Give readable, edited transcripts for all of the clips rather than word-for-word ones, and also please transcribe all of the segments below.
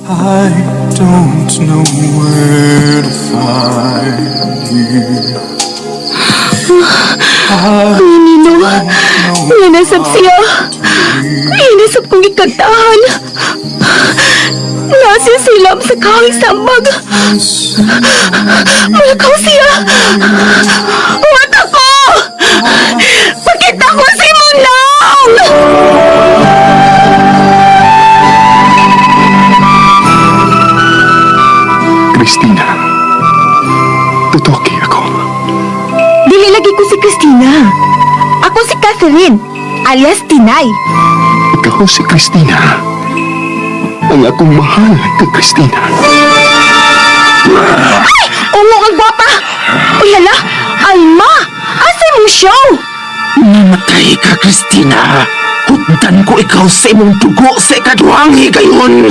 I don't know where to find you. I Ay, Nino. Nanasap siya. Ay, nasap kong ikantahan. Nasa silab sa kahoy sambag. Malakaw siya. Huwat ako! Pakita ko si Munong! Christina, tutoki ako. Dili lagi ko si Christina. Ako si Catherine, alias Tinay. Ikaw si Christina. Ang akong mahal ka, Christina. Ay! Ungo ang gwapa! Uy, hala! Alma! Asa mong show? Namatay ka, Christina. Hutdan ko ikaw sa imong dugo sa ikaduhang higayon.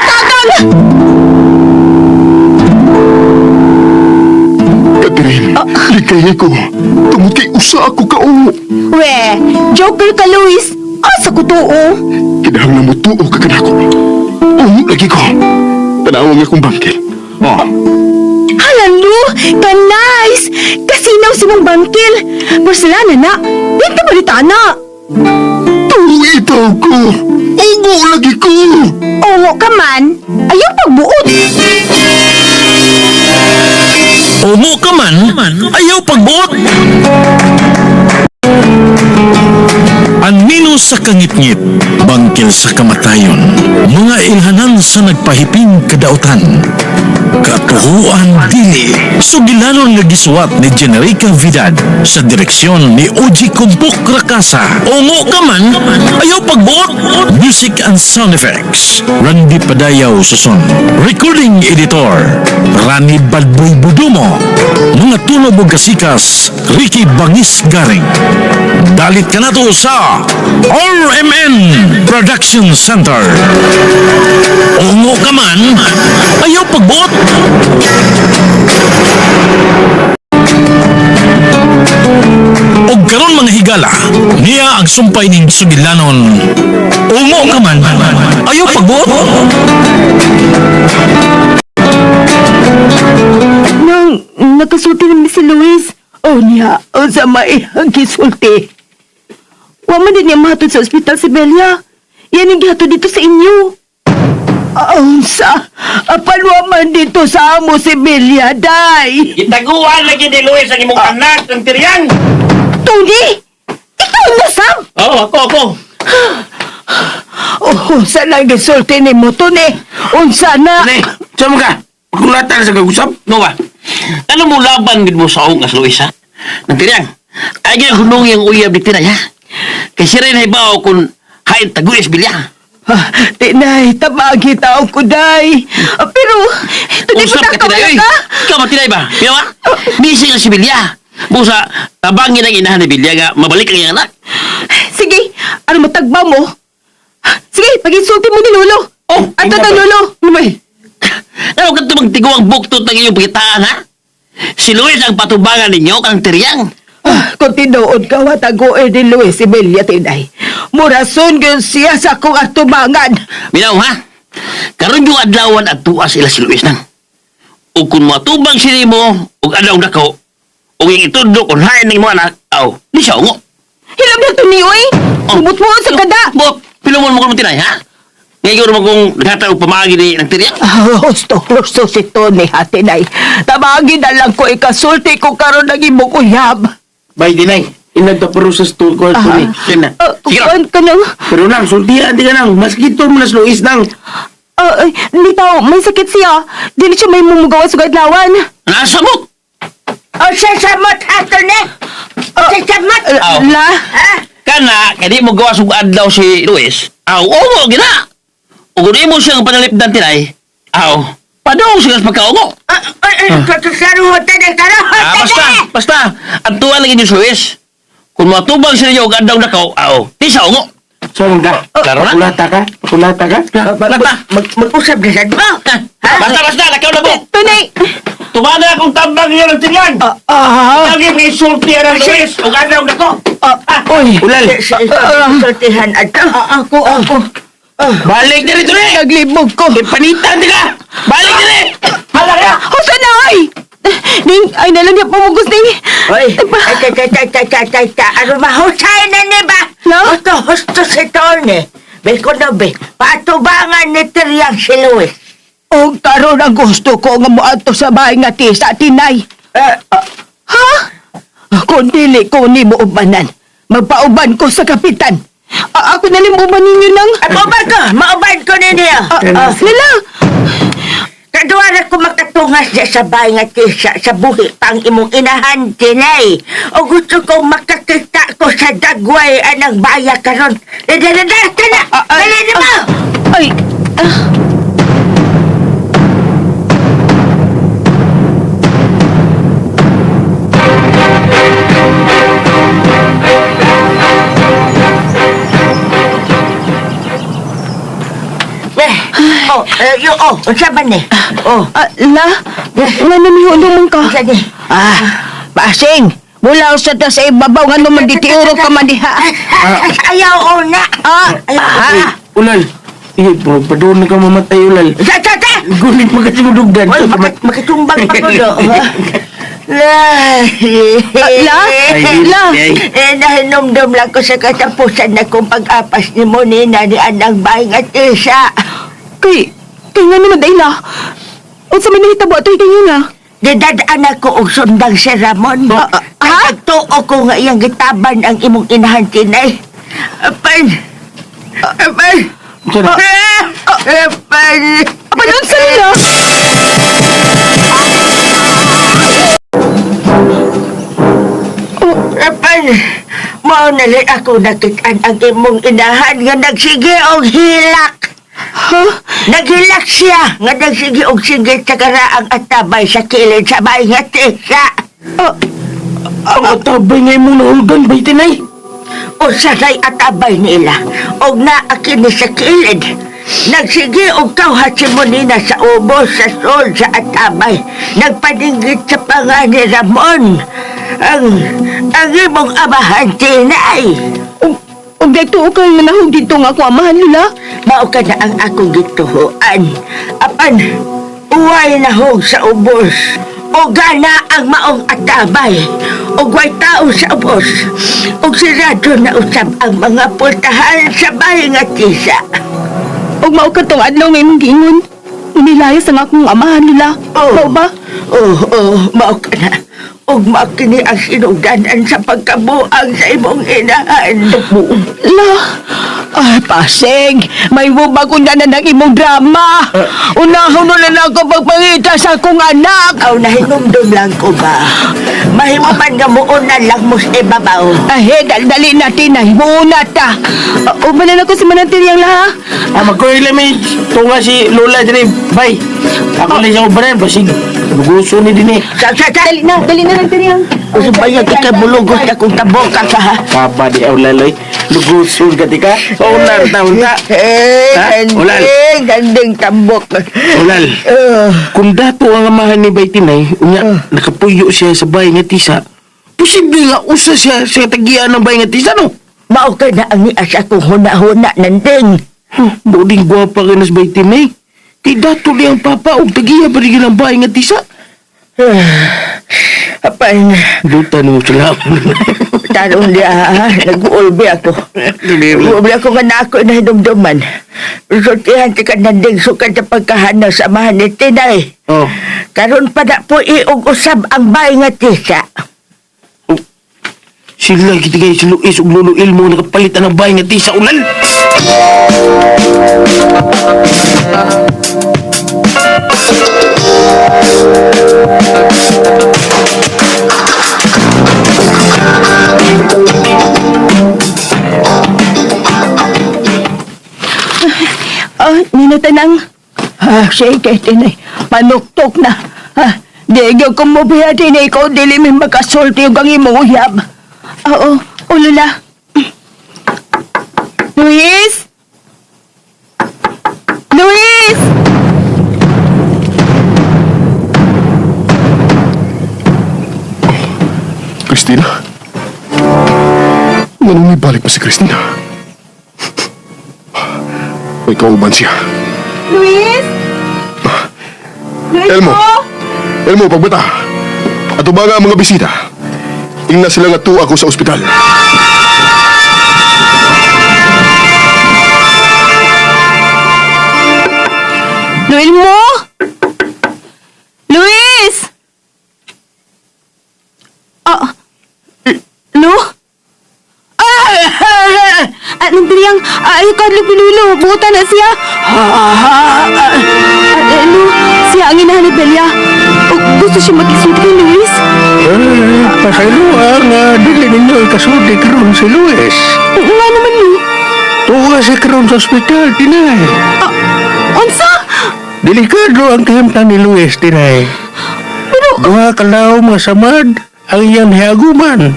Tagang! Catherine, likay ko. Tungod kay usa ako kaungo. We, joker ka, Luis. Asa ko tuo? Kinahanglan mo tuo ka kanako. Ungo lagi ko. Tanawang akong bangkil. Oh, Hala, Lu! Ka-nice! Kasinaw si mong bangkil. Porcelana na. Dito balita na. tuo itaw ko. Ungo lagi ko. Ungo ka man, ayaw pagbuot. Ungo ka man, ayaw pagbuot. Anino sa kangitngit, bangkil sa kamatayon, mga ilhanan sa nagpahiping kadautan. Katuhuan dili, sugilanon nga gisuwat ni Generica Vidad sa direksyon ni Oji Kumpok Rakasa. Ungo ka man, ayaw pagbuot. Music and sound effects, Randy Padayaw Suson. Recording editor, Rani Badboy Budumo. Mga tunog ug kasikas, Ricky Bangis Garing. Dalit ka na to sa RMN Production Center. Ungo ka man, ayaw pagbuot. Og karon mga higala, niya ang sumpay ning sugilanon. Ungo ka man, ayaw pagbuot. Nang nakasulti naman si Luis. Oh niya, unsa may ang gisulti. Wa man din niya mahatod sa ospital si Belia. Yan ang gihatod dito sa inyo. Unsa? Apan wa man dito sa amo si Belia, day. Gitaguan lagi ni Luis ang imong anak ng tiryang. Tony! Ikaw na, Sam! Oo, ako, ako. Oh, unsa lang gisulti nimo Tony? Unsa na? Ane, saan mo ka? Pagkulatan sa kagusap? No ba? Ano mo laban gid mo sa ungas, Luis, ha? Ng tiryang. Ay gyud hunong yung uyab ni Tinay, ha? Kay siya rin hibaw kung hain taguis bilya. Ah, Tinay, tabagi taong ko, day. Ah, pero, Tony, Usap ka, patakaw Tinay, na oy. ka! Ikaw ba, Tinay ba? Pina ba? Missing ang si Bilya. Busa, tabangin ang inahan ni Bilya nga mabalik ang iyang anak. Sige, ano matagba mo? Sige, pag-insulti mo ni Lolo. Oh, Ato na, Lolo. Ano? Ano ka tumang tiguang buktot ng iyong pagitaan, ha? Si Luis ang patubangan ninyo kang tiryang. Ah, kung tinuod ka, watagoy ni Luis si Belia, Tinay. Murason gyud siya sa akong atubangan. Minaw, ha? Karon yung adlawan at tuas ila si Luis nang. Ug kung matubang sila mo, ug adlaw dako, ug yung itudlo kung hain ng mga anak, aw, di siya ungo. Hilam na, Tony, oy! Oh. Subot mo sa kada! Bo, pilumon mo kung tinay, ha? Ngayon mo kung naghatag og pamagi ni ng tiryang. Ah, husto, husto si Tony, ha, Tinay. Tabagi na lang ko ikasulti ko karon ng imong uyab. Bay, dinay. Inagka-process to ko, Tony. Sige na. Sige Kuan ka nang... Pero nang, sultihan di ka nang. Maski to mo na si Luis nang. Ah, ay, litaw, may sakit siya. Dili siya may mumugawa sa gadlawan. Nasa mo! O siya samot, attorney! Siya samot! Aw. La, Kana, kaya di mo gawa sa adlaw si Luis, aw, ungo, gina! Ug kung di mo siyang panalipdan tinay, aw, padung siya sa pagkaungo. Ah, basta, basta. Antuan lagi ni Luis. Kung matubang sila niyo og adlaw dako, aw, di siya ungo. Saan ka? Klaro na? Pakulata ka? Pakulata ka? Basta. Mag-usap na siya. Basta, basta, lakaw na mo. Tony! Tumana akong tambang niyo ng tingnan. Ah, Lagi may insulti ang Luis, ug adlaw dako. uy. Ulal. Sultihan ato. Ako, ako. Balik diri diri. Naglibog ko. Panitan di ka. Balik diri. Hala ka. Husa na ay! Ning, ay nalang niya pumugos ning. Oy, ay, kay, kay, kay, kay, kay, kay, kay, ano mahusay na ni ba? No? Husto, husto si Tony. Beko na be, paatubangan ni Tiryang si Luis. O karon ang gusto ko nga moadto sa bahay nga tisa, Tinay. Ha? Kung dili ko ni mo ubanan, magpauban ko sa kapitan. Ako na lang uban ninyo nang. Ay, mauban ko, mauban ko ninyo. Lala, Kaduara ko makatungas niya sa bahay nga tisa sa buhi pang imong inahan, Tinay. O gusto kong makakita ko sa dagway anang baya karon. Dali, dali, dali, dali na mo! ay, Eh, oh, eh, yo, oh, unsa man ni? Oh, la, nga namihulong man ka. unsa ni? Ah, pasing. Mula sa ta sa ibabaw nga naman ditiuro ka man diha. Ayaw, oh, na. Ah, Ayaw, ah. Ulal. Eh, padun na ka mamatay ulal. Sa, sa, sa! Gulit magkasimudugdan. Oy, makitumbang pa ko, do. La, La? La? Eh, nahinumdum lang ko sa katapusan na kong pag-apas ni Monina ni Anang Baing at Isa. Kay, kay nga naman day la. Unsa man nahitabo atoy kayo na? Didadaan ako og sundang si Ramon. Ah, Ah, Nagtuo ko nga iyang gitaban ang imong inahan, Tinay. Apan! Apan! Unsa na? Ah! Apan! Apan unsa nila? Apan! Mao na lang ako nakitaan ang imong inahan nga nagsige og hilak. Ha? Naghilak siya nga nagsige og sige sa karaang atabay sa kilid sa bahay nga tisa. Ang atabay nga imong nahulgan, bay tinay. Usaray atabay nila og naa kini sa kilid. Nagsige og kawhat si Monina sa ubos sa sol sa atabay. Nagpaninggit sa panga ni Ramon. Ang imong amahan Tinay. Ug ug nagtuo ka nga nahog dito nga ako amahan lula. Mao ka na ang akong gituhoan. Apan, uway na hog sa ubos. O gana ang maong atabay. O way tao sa ubos. O sirado na usab ang mga pultahan sa bahay nga tisa. Ug mao kadtong adlaw nga imong giingon. Nilayas ang akong amahan lula. Oh. Mao ba? Oo, oh, mao ka na. Ug mao kini ang sinugdanan sa pagkabuang sa imong inahan. La. Ay, pasing. May bubag na ng imong drama. Unahon na lang ako pagpangita sa akong anak. Aw, nahinumdum lang ko ba? Mahimo man nga muuna lang mo sa ibabaw. Ay, dali na tinay. Muna ta. Uban na ko si Manantiryang laha. Ah, magkuhay lang may tunga si Lola diri. Bay. Ako lang siya ubanan, basig. Luguso ni din eh. Sa, sa, sa. Dali na Nantiryang. Usa ba yan kay bulugos na kung tabok ka ka ha? Papa di ulaloy. Luguso ka ti ka. Ular ta unta. Eh, Ha? Ulal. ganding, ganding tambok. Ulal. Eh, Kung dato ang amahan ni Bay Tinay, unya, nakapuyo siya sa bahay nga tisa, posible nga usa siya sa tagian ng bahay nga tisa, no? mao ka na ang nias akong huna-huna nanding. Huh, buding gwapa ka na sa Bay Tinay. Kay dato niyang papa, og tagiya pa rin ang bahay nga tisa. Apan, Duta mo sila. tarong niya ha, nag-uulbi ako. Nag-uulbi ako nga na ako nahinumduman. Sultihan ti ka nanding sukad sa pagkahanaw sa amahan ni Tinay. Oh. Karon pa na po iug usab ang bahay nga tisa. Sila kita kay si Luis ug Lolo Ilmo nakapalitan ng bahay nga tisa ulal. Ah, ninatanang. Ah, sige, tinay. Panuktok na. Ah, di gyud ko mobiya tinay ko dili mi makasulti og ang imong uyab. Oo, o Lola. Luis? Luis! Christina? Nganong may balik pa si Christina? May kauban siya. Luis? Luis Elmo. po? Elmo, pagbata. Ato ba nga ang mga bisita? Ingna sila nga tuwa ako sa ospital. Luis mo? Luis! Ah, Lu? Ah, ah, nandiri ang, ay, kadlo pinulo, buta na siya. Ah, ah, Lu, siya ang inahan ni Belia. O, gusto siya magkisud kay Luis. Eh, pasayloa nga dili ninyo ikasulti karon si Luis. Nga naman, Lu. Tuwa siya karon sa ospital, Tinay. Ah, unsa? Delikado ang kahimtang ni Luis, Tinay. Pero, Duha ka law mga samad ang iyang hiaguman.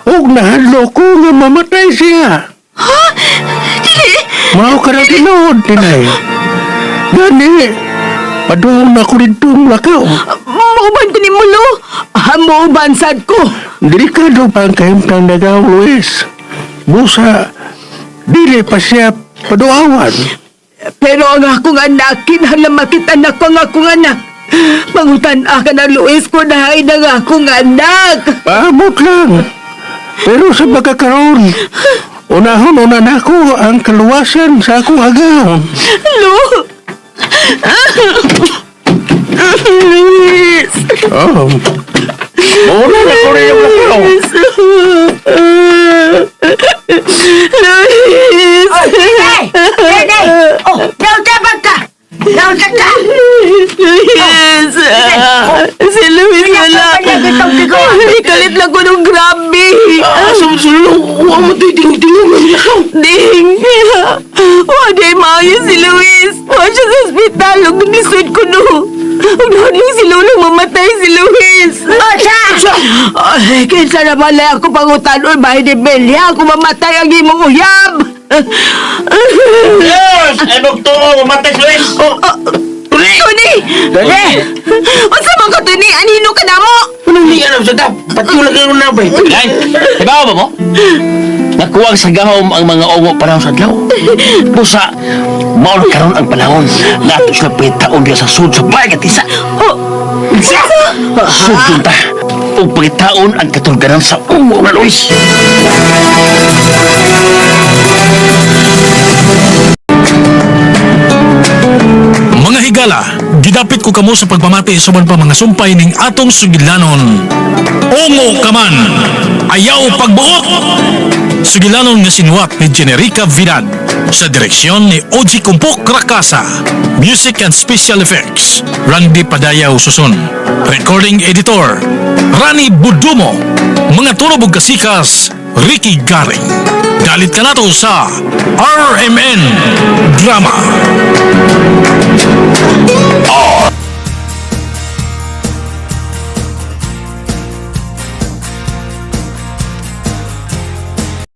Ug nahadlo ko nga mamatay siya. ha? Dili. Mao ka na tinuod, Tinay. Gani, padung na ko dito lakaw. Mauban ko ni mo, Lu. Ah, muuban sad ko. Delikado pa ang kahimtang nagaw, Luis. Busa, dili pa siya paduawan. Pero ang akong anak, kinahanglan makita na ko ang akong anak. Mangutan ka na Luis ko na ay ng akong anak. Paabot lang. Pero sa pagkakaroon, unahon una na ako ang kaluwasan sa akong agaw. Lu. Luis. Oh. Mauna na ko rin yung lakaw. Luis. Luis. Oh, Tinay! Tinay! Oh, nausabag ka! Nausab ka! Luis. Si Luis wala. Ikalit lang ko nung grabe. Ah, sa sulong, huwag mo ito'y tingog-tingog ang lakaw. Ding. Wa di maayo si Luis. Wa siya sa ospital. Ug naglisod ko no. Ug nahadlok si Lolo mamatay si Luis. Osa! Ay, kinsa na balay ako pangutanon, bahay ni Belia, kung mamatay ang imong uyab. Yes! Ay, magtuo, mamatay si Luis! Oh, Tuni! Tony! Dali! Unsa man ka Tony? Anino ka namo? Anong liga na sa tap? Pati wala kayo na ba? Ay, ibaw ba mo? Nakuwang sa gahom ang mga ungo panahon sa adlaw. Busa, mao na karon ang panahon nga ato sila pangitaon diya sa sud sa bahay nga tisa. Oh, Unsa? Sudon ta. Ug pangitaon ang katulganan sa ungo nga Luis. Mga higala, gidapit ko kamo sa pagpamati sa uban pa mga sumpay ning atong sugilanon. Ungo ka man, ayaw pagbuot! Sugilanon nga sinuwat ni Generica Vidad sa direksyon ni Oji Kumpok Rakasa. Music and Special Effects, Randy Padayaw Susun. Recording Editor, Rani Budumo. Mga turobog kasikas, Ricky Garing. Dalit ka nato sa RMN Drama.